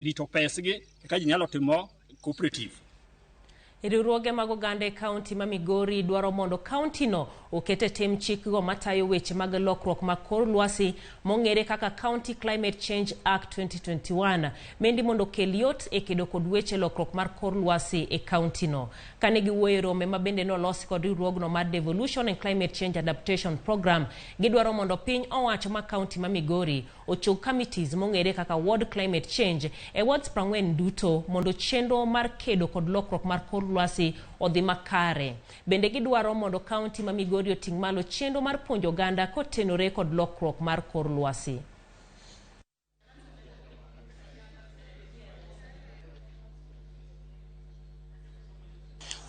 Rito pesgi eka ji nyalo timo cooperative. Riwruoge mag oganda e kaunti ma Migori dwaro mondo kauntino oket e tim chikgo matayo weche mag lokruok mag kor lwasi mong'ere kaka County Climate Change Act 2021 mendi mondo okel yot e kedo kod weche lokruok mar kor lwasi e kauntino. Kane giwuoyo e rome ma bende nolosi kod riwruogno mar Devolution and Climate Change Adaptation Program, gidwaro mondo piny owacho ma kaunti ma Migori ochung committees mong'ere kaka Ward Climate Change e wards 40 duto mondo chenro mar kedo kod lokruok mar kor lwasi odhi makare. Bende gidwaro mondo kaunti ma Migori oting' malo chenro mar puonjo oganda kotenore kod lokruok mar kor lwasi.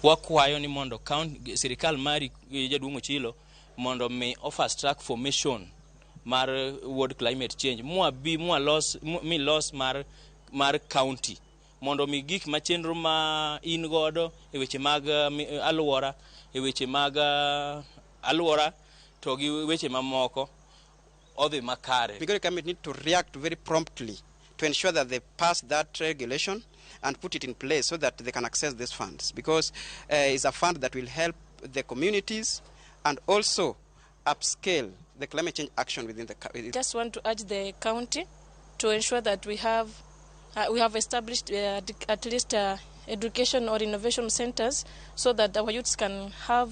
Wakwayo ni mondo county sirikal mari jaduong' Ochilo mondo mi o fast track formation mar ward climate change mwa bi mwa los mi los mar county mondo mi gik ma chenro ma in godo e weche mag aluora, e weche mag aluora to gi weche mamoko odhi makare. Migori government need to react very promptly to ensure that they pass that regulation and put it in place so that they can access these funds, because it's a fund that will help the communities and also upscale the climate change action within the county. Just want to urge the county to ensure that we have established at least education or innovation centers so that our youths can have